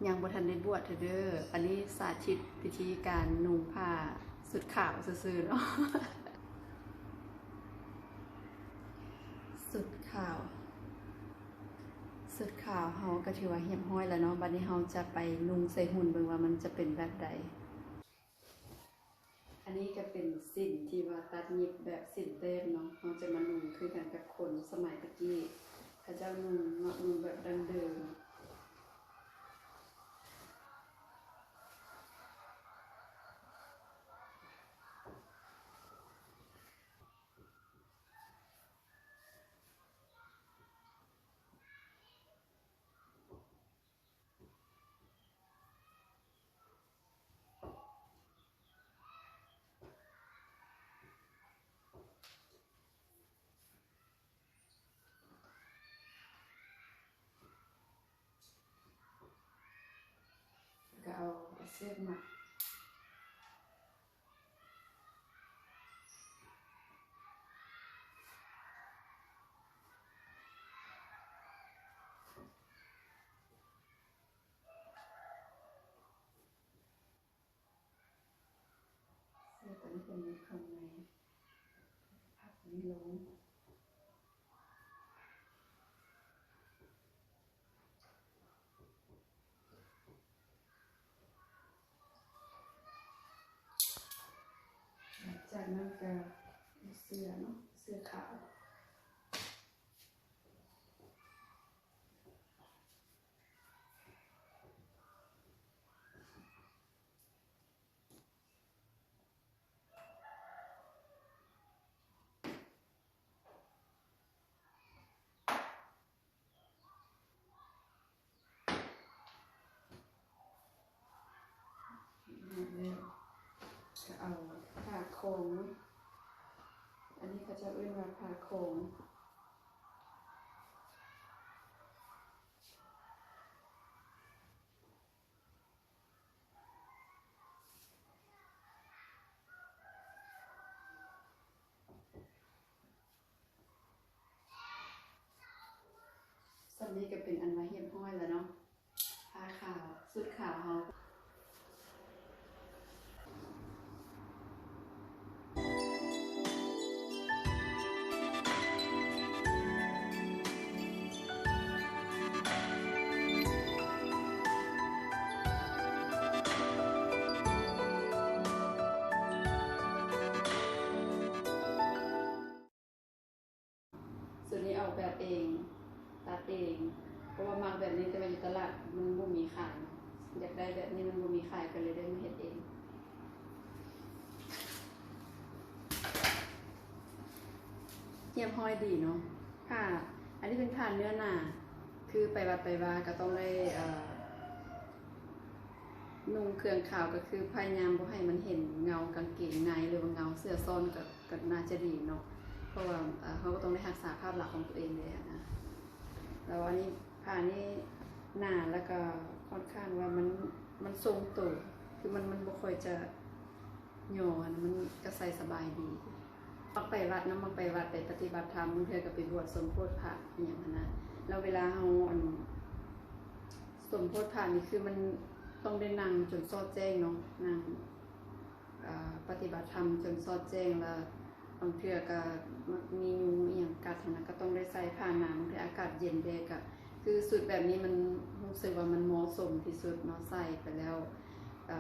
ຍັງບໍ່ທັນໄດ້ບວດເທື່ອເດີ. ອັນນີ້ສາທິດວິທີການນຸ່ງຜ້າຊຸດຂາວຊື່ໆເນາະ. ຊຸດຂາວ ຊຸດຂາວເຮົາກໍຖືວ່າຮຽບຮ້ອຍແລ້ວເນາະ. ບັດນີ້ເຮົາຈະໄປນຸ່ງໃສ່ຫຸ່ນເບິ່ງວ່າມັນຈະເປັນແບບໃດ. ອັນນີ້ກໍເປັນສິ້ນທີ່ວ່າຕັດຫຍິບແບບສິ້ນແຕ້ມເນາະ. ເຮົາຈະມານຸ່ງຄືກັນກັບຄົນສະໄໝຕະກີ້ ເຂົາເຈົ້ານຸ່ງເນາະ, ນຸ່ງແບບດັ້ງເດີມ. ແລ້ວກໍເອົາເຊບມາ ໃສ່ຕົວນີ້ເປັນເມັດເຄື່ອງໃນ ພັບນີ້ລົງ. ຈາກນັ້ນກໍເສື້ອເນາະ, ເສື້ອຂາວ. ແລ້ວກໍເອົາຜ້າຂອງເນາະ, ອັນນີ້ເຂົາເຈົ້າເອີ້ນວ່າຜ້າຂອງ. ສ່ຳນີ້ກໍເປັນອັນວ່າຮຽບຮ້ອຍແລ້ວເນາະ ຜ້າຂາວ ຊຸດຂາວເຮົາ. ຊຸດນີ້ອອກແບບເອງ ຕັດເອງ ເພາະວ່າມັກແບບນີ້ ແຕ່ວ່າຢູ່ຕະຫຼາດມັນບໍ່ມີຂາຍເນາະ, ຢາກໄດ້ແບບນີ້ມັນບໍ່ມີຂາຍ ກໍເລີຍໄດ້ມາເຮັດເອງ. ຮຽບຮ້ອຍດີເນາະ. ຜ້າ ອັນນີ້ເປັນຜ້າເນື້ອໜາ ຄືໄປວັດໄປວາກໍຕ້ອງໄດ້ ເອີ ນຸ່ງເຄື່ອງຂາວ ກໍຄືພະຍາຍາມບໍ່ໃຫ້ມັນເຫັນເງົາກາງເກງໃນ ຫຼືວ່າເງົາເສື້ອຊ້ອນ ກໍ ກໍໜ້າຈະດີເນາະ, ເພາະວ່າ ເອີ ເຮົາກໍຕ້ອງໄດ້ຮັກສາພາບລັກຂອງຕົວເອງແດ່ນະ. ແລ້ວອັນນີ້ ຜ້ານີ້ໜາ ແລ້ວກໍຂ້ອນຂ້າງວ່າມັນ ມັນຊົງໂຕ ຄືມັນ ມັນບໍ່ຄ່ອຍຈະຫຍໍ້ນະ, ມັນກໍໃສ່ສະບາຍດີ. ມັກໄປວັດນຳ, ມັກໄປວັດໄປປະຕິບັດທຳ, ບາງເທື່ອກໍໄປບວດສົມໂພດພະອີ່ຫຍັງຫັ້ນນະ. ແລ້ວເວລາເຮົາ ອັນ ສົມໂພດພະນີ້ ຄືມັນຕ້ອງໄດ້ນັ່ງຈົນສອດແຈ້ງເນາະ, ນັ່ງ ເອີ ປະຕິບັດທຳຈົນສອດແຈ້ງ ແລ້ວບາງເທື່ອກໍມັກມີຍຸງອີ່ຫຍັງກັດຫັ້ນນະ, ກໍຕ້ອງໄດ້ໃສ່ຜ້າໜາ. ບາງເທື່ອອາກາດເຢັນແດ່ ກໍຄືຊຸດແບບນີ້ມັນຮູ້ສຶກວ່າມັນເໝາະສົມທີ່ສຸດເນາະ, ໃສ່ໄປແລ້ວ ເອີ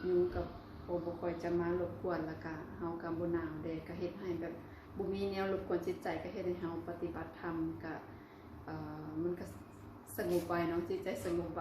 ຍຸງກໍບໍ່ ບໍ່ຄ່ອຍຈະມາລົບກວນ, ແລ້ວກະເຮົາກໍບໍ່ໜາວແດ່ ກໍເຮັດໃຫ້ແບບບໍ່ມີແນວລົບກວນຈິດໃຈ, ກໍເຮັດໃຫ້ເຮົາປະຕິບັດທຳ ກໍ ເອີ ມັນກໍສະຫງົບໄວເນາະ, ຈິດໃຈສະຫງົບໄວ.